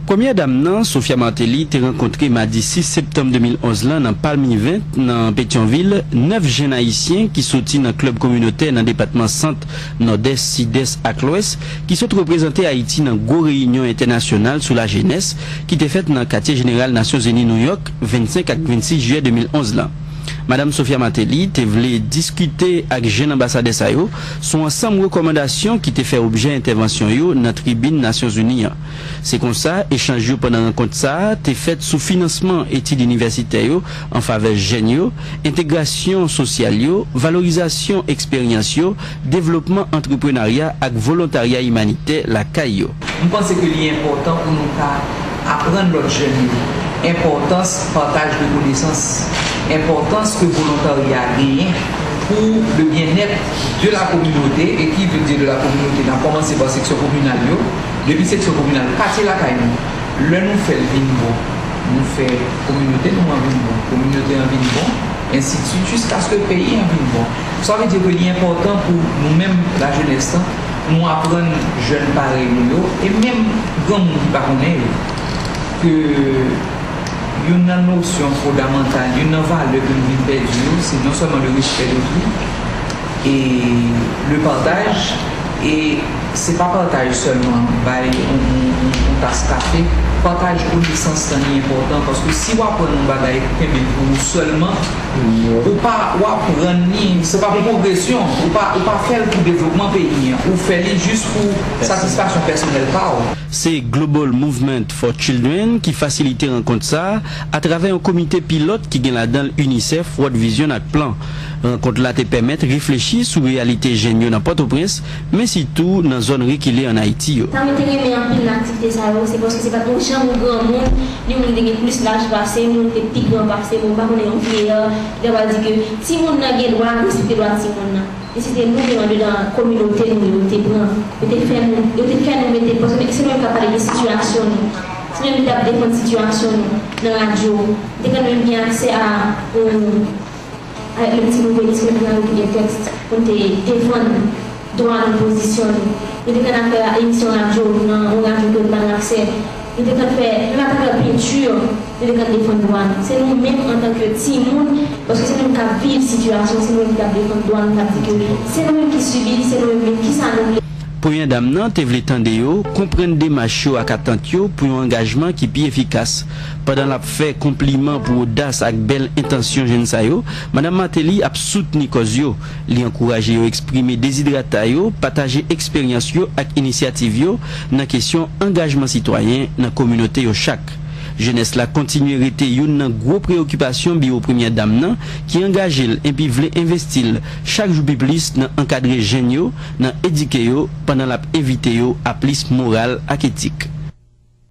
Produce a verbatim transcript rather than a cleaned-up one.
Premyè dam nan, Sophia Martelly, te rankontre madi sis septanm de mil onz lan nan Palmyre vent, nan Petyonvil, nèf jenn ayisyen ki soti nan klèb kominotè nan depatman Sant, Nòdès, Sidès ak Lwès, ki sot reprezante Ayiti nan gwo reyinyon entènasyonal sou lajenès ki te fèt nan Katye Jeneral Nasyonzini, Nouyòk, vennsenk ak vennsis jiyè de mil onz lan. Madam Sophia Martelly te vle diskite ak jenn anbasadè sa yo sou ansanm rekòmandasyon ki te fè objè entèvansyon yo nan tribin Nasyonzini an. Se konsa, echanj yo pandan rankont sa a te fèt sou finansman etid inivèsitè yo an favè jèn yo, entegrasyon sosyal yo, valorizasyon eksperyans yo, devlopman antreprenarya ak volontarya imanitè lakay yo. M panse ke li enpòtan pou nou ka aprann lòt jèn yo enpòtans pataj de konesans, enpòtans ke volontarya genyen pou le bien-être de la communauté, et qui veut dire de la communauté, n ap kòmanse pa seksyon kominal yo, depi seksyon kominal, katye lakay nou, lè nou fè l vin bon, nou fè kominote nou an vin bon, kominote an vin bon, ensi de suite, jiskaske peyi an vin bon. Sa vle di ke li enpòtan pou nou menm, lajenès lan, nou aprann jèn parèy nou yo, e menm granmoun ki pa konnen yo, ke youn nan nosyon fondamantal, youn nan valè ke nou vin pèdi yo, se non sèlman le respè de l'autrui, e le partaj, e se pa pataj sèlman bay yon, yon, yon, yon tas kafe. Pataj konesans lan li enpòtan, paske si w aprann yon bagay pou kenbe l pou ou sèlman, ou pa, w aprann li, se pa pou pwogresyon, ou pa, ou pa fè l pou devlopman peyi an, ou fè li jis pou satisfaksyon pèsonèl pa w. Se Global Movement for Children ki fasilite rankont sa a atravè yon komite pilòt ki gen ladan l UNICEF, World Vision ak Plan. Rankont la te pèmèt reflechi sou reyalite jèn yo nan Pòtoprens, men sitou nan zòn rekile ann Ayiti yo. Sa mwen te renmen anpil nan aktivite sa yo, se paske se pa t yon janm yon granmoun, ni moun ki te gen plis laj pase m, moun ki te pi gran pase m, ou pa konnen yon vyeyè, ki ta pral di ke timoun nan gen dwa, respekte dwa timoun nan. E se te nou menm andedan kominote nou yo te pran. Yo te fè nou, yo te fè nou mete, paske se nou menm k ap pale de sitiyasyon nou. Se nou menm ki t ap defann sitiyasyon nou nan radyo. Nou te konn menm gen aksè a, euh, avèk le Petit Nouvelliste, nou te konn rekile tèks pou nou te defann dwa nou, pozisyon nou. Nou te konn ap fè emisyon radyo nan yon radyo ke nou pa t gen aksè. Nou te konn fè, menm atravè penti, nou te konn defann dwa nou. Se nou menm antanke timoun, paske se nou menm k ap viv sitiyasyon, se nou menm ki t ap defann dwa nou, k ap di ke se nou menm ki sibi l, se nou menm, men kisa nou vle. Premyè dam nan te vle tande yo, konprann demach yo ak atant yo pou yon angajman ki pi efikas. Pandan l ap fè konpliman pou odas ak bèl entansyon jèn sa yo, Madam Martelly ap soutni kòz yo. Li ankouraje yo eksprime dezidrata yo, pataje eksperyans yo ak inisyativ yo nan kesyon angajman sitwayen nan kominote yo chak. Jenès la kontinye rete youn nan gwo preyokipasyon biwo premyè dam nan, ki angaje l enpi vle envesti l chak jou pi plis nan ankadre jèn yo, nan edike yo, pandan l ap envite yo a plis moral ak etik.